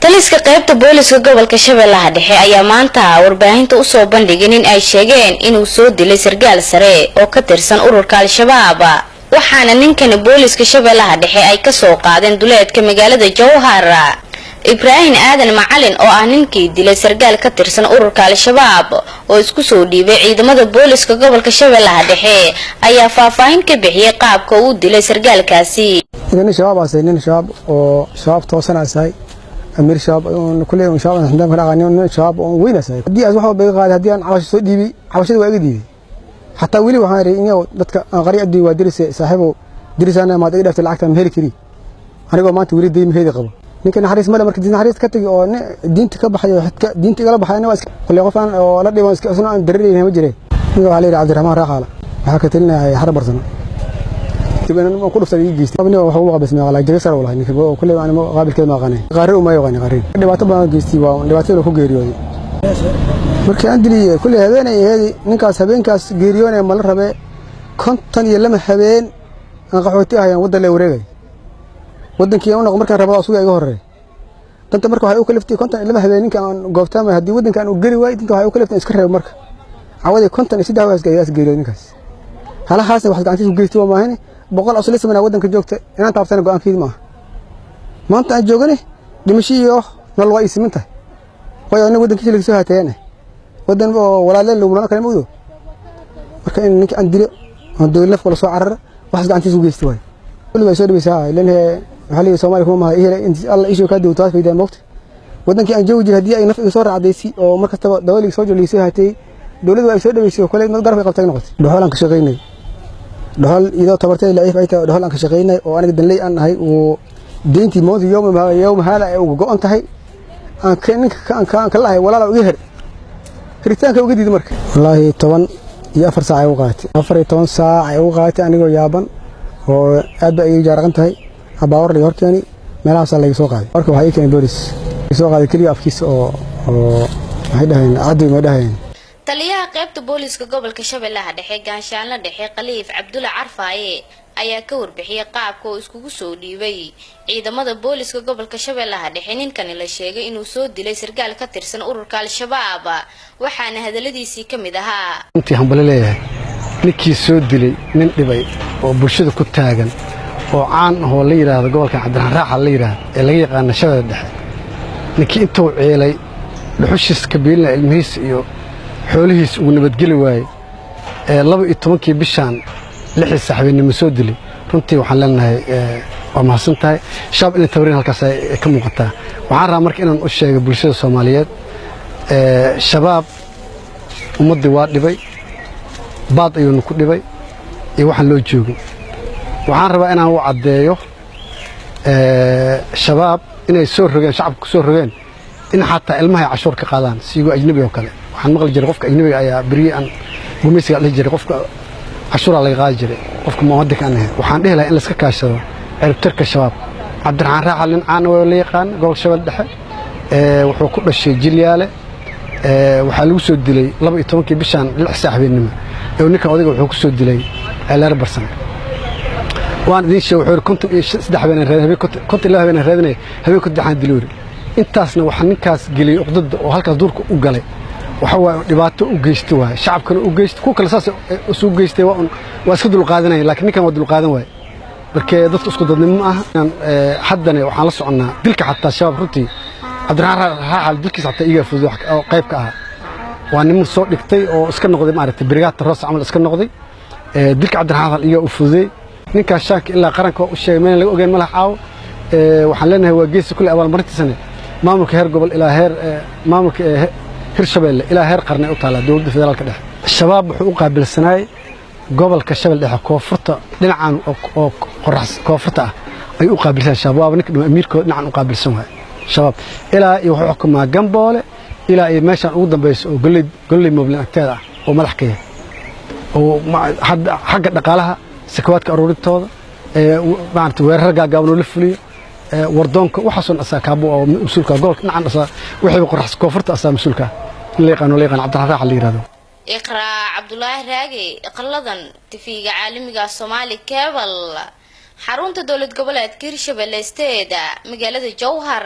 Taliska qaybta booliska gobolka Shabeellaha Dhexe ayaa maanta warbaahinta usoo bandhigay nin ay sheegeen inuu soo dilay sargaal sare oo ka tirsan ururka Al-Shabaab, waxaana ninkani booliska Shabeellaha Dhexe ay kasoo qaadeen duleedka magaalada Jowhar. Ibraahim Aadan Macalin oo ah ninkii dilay sargaal ka tirsan ururka Al-Shabaab oo isku soo dhiibay ciidamada booliska gobolka Shabeellaha Dhexe ayaa faahfaahin ka bixiyey qaabka uu dilay sargaalkaasi. Nin Shabaab aasay, nin Shabaab oo Shabaab toosan asahay, amiir Shabaab kuley, Shabaab aan ka dhaqanin, nin Shabaab oo weyn asahay. Haddii aas wax walba iga qaaday, haddii aan cabasho soo dhiibi, cabashada waa iga diiday. Xataa weli waxaan idhi in dadka aan qari adduun waa dirise saaxiibow dirisaana maad iga dhaaftay, lacagta ma heli kari anigoo maanta weli dayn maheedi qabo. Ninka naxariis male, marka naxariis ka tagi oo diinta ka baxay oo xidka diinta igala baxay, waa iska kuley qof aan oo la dhiban iska isna aan dareerayna ma jire. Ninka waxaa la yidhi Cabdiraxmaan Raaxaala, waxaa ka talinaya xar barsano ku dhuftay ii geystay. Nin wax ugu qabismay qalaa jaga sar walahi, ninka kuley aan qaabilkeeda ma aqaanay, qaari uma yaqaan, qaari dhibaato badan geystay, waa dhibaatada ku geeriyooday. Markii aan diliyay kuley habeenay ahayd, ninkaas habeenkaas geeriyoonaya ma la rabe. 52 habeen aan qaxooti ahayaan waddan la wareegay, waddankii aan u noqo markaan rabada asuga iga horreey danta. Marka waxay u kaliftay 52 habeen ninka aan goobtaamay, haddii waddanka aan u geli waayey, danta waxay u kaliftay iska reebo. Marka cawadii 53 waas geeriyooday ninkaas. Halahaasna wax gacantiisa ku geystay waa maahane, 100 asli samana waddanka joogta inaan taabtana go'aankeedi maaha. Maanta aan joogane dhimasho iyo nolol waa ii siman tahay, waayo aniga waddankiisa laga soo haateeyane, waddan oo walaaleen lagumana kale ma ogdo. Marka in ninka aan dilo aan dowlad nafka la soo carara, waxaas gacantiisa ku geystay waayo. Kulli way soo dhaweysaa ilan waxaa leeyahay Soomaaliya kuma maha ihele inti Alla ishoo kaa duwto taas faydaa moogta. Waddankii aan joogi jiray haddii ay naf iga soo raacdaysay oo mar kastaba dawal iga soo jiro laga soo haateeyey, dowladdu ay soo dhaweysay oo kale garab ay qabtay noqotay. Dhuxul aan ka shaqaynay, dhuxul iyadoo tabartay laciif ay tahay, dhuxul aan ka shaqaynay oo aniga danley aan ahay oo deyntii moonta yowma yowma haada ay uga go'on tahay, aan ka ninka aan ka lahay walaala uga her hiritaanka uga diiday. Marka wallaahi 14 saac ay ugu qaadatay, 14 saac ay ugu qaadatay, anigoo yaaban oo aad ba iga jaaraqan tahay baawar laga horkeeni, meelahaasaa laga soo qaaday. Marka waxaa ii keenay boolis soo qaaday keliya afkiisa oo waxay dhaheen cadwi ma dhaheen. Taliyaha qaybta booliska gobolka Shabeellaha Dhexe, Gaanshaanla Dhexe Khaliif Cabdulla Carfaaye, ayaa ka warbixiyey qaabka uu iskugu soo dhiibay ciidamada booliska gobolka Shabeellaha Dhexe ninkani la sheegay inuu soo dilay sargaal ka tirsan ururka Al-Shabaab, waxaana hadaladiisii ka mid ahaa: Runtii hambali leeyahay ninkii soo dilay nin dhibay oo bulshada ku taagan oo caan ahoo la yidhaahdo gobolkan Cabdiraxmaan Raaxa la yidhaahdo ee laga yaqaano Shabeelle Dhexe. Ninkii intuu ceelay dhuxushiis kabiilina ilmihiisa iyo xoolihiis uu nabadgeli waayey ee 12-kii bishaan 6-dii saxbeennimo soo dilay, runtii waxaan leenahay waa mahadsan tahay. Shabaab inay tabarin halkaas ay ka muuqataa. Waxaan rabaa marka inaan u sheego bulshada Soomaaliyeed, Shabaab ummaddii waa dhibay, baad ayuuna ku dhibay iyo waxaan loo joogin. Waxaan rabaa inaan u caddeeyo Shabaab inay soo rogeen, shacabka ku soo rogeen in xataa ilmaha ay cashuur ka qaadaan sigoo ajnabi oo kale. Waxaan maqli jiray qofka ajnabiga ayaa berigii aan gumaysiga dhihi jiray qofka cashuuraa laga qaadi jiray qofka muwaadinka aan ahayn. Waxaan dhihi lahaa in layska kaashado ciribtirka Shabaab. Cabdiraxmaan Raaxal nin caan oo la yaqaan gobolka Shabeelle Dhexe, wuxuu ku dhashay Jilyaale. Waxaa lagu soo dilay 12-kii bishaan 6 saac habeenimo ee ninkan odayga wuxuu ku soo dilay Ceeleer Barsane. Waan idiin sheegay, wuxuu yidhi 53 habeen raadin, habeen 52 habeen raadinay, habeen konton dilay yidhi. Intaasna waxaa ninkaas geliyey uqdada oo halkaas duurka u galay, waxa waaye dhibaato u geystay waaye, shacabkana u geystay, kuwa kale saas isu geystay. Waa un waa iska dulqaadanaya, laakiin ninkan waa dulqaadan waaye. Marka dadka isku dadnimo ma aha. Haddana waxaan la soconnaa dilka xataa Shabaab. Runtii Cabdiraxmaan Raaxal dilkiisa xataa iigaa fudud oo qayb ka ahaa, waa niman soo dhigtay oo iska noqday maaragtay brigaadta roos camal iska noqday. Dilka Cabdiraxmaan Raaxal iigaa u fududey ninkaas. Shaanka ilaa qaranka u sheegay meel laga ogeyn malaha caawo. Waxaan leenahay waa geesi kulle abaalmarintiisana maamulka heer gobol ilaa heer maamulka Hirshabeelle ilaa heer qarni u taallaa dowladda federaalka dhexe. Shabaab wuxuu u qaabilsanaayay gobolka Shabeelle Dhexe, koonfurta dhinacan oo qorax koonfurta ah ayuu u qaabilsan. Shabaab waaba ninka dhuma amiirkooda dhinacan u qaabilsan waay. Shabaab ilaa iyo wuxuu xukumaa Gamboole ilaa iyo meeshaan ugu dambayso oo Golley Moblin agteeda ah oo madax ka yahay, oo xagga dhaqaalaha, sakawaadka aruurintooda, maarata weerar gaagaaban oo la fuliyo, wardoonka, waxaasoo asaa kaabo oo mas-uulka gobolka dhinacan asaa wixiiba qorax koonfurta asaa mas-uulka. In la yaqaano la yaqaan Cabdiraxmaan Raaxa la yidhahdo. Iqraa Cabdulaahi Raage, Iqladan, TV-ga caalamiga Soomaali Cable, xarunta dowlad goboleedka Hirshabelle State, magaalada Jowhar.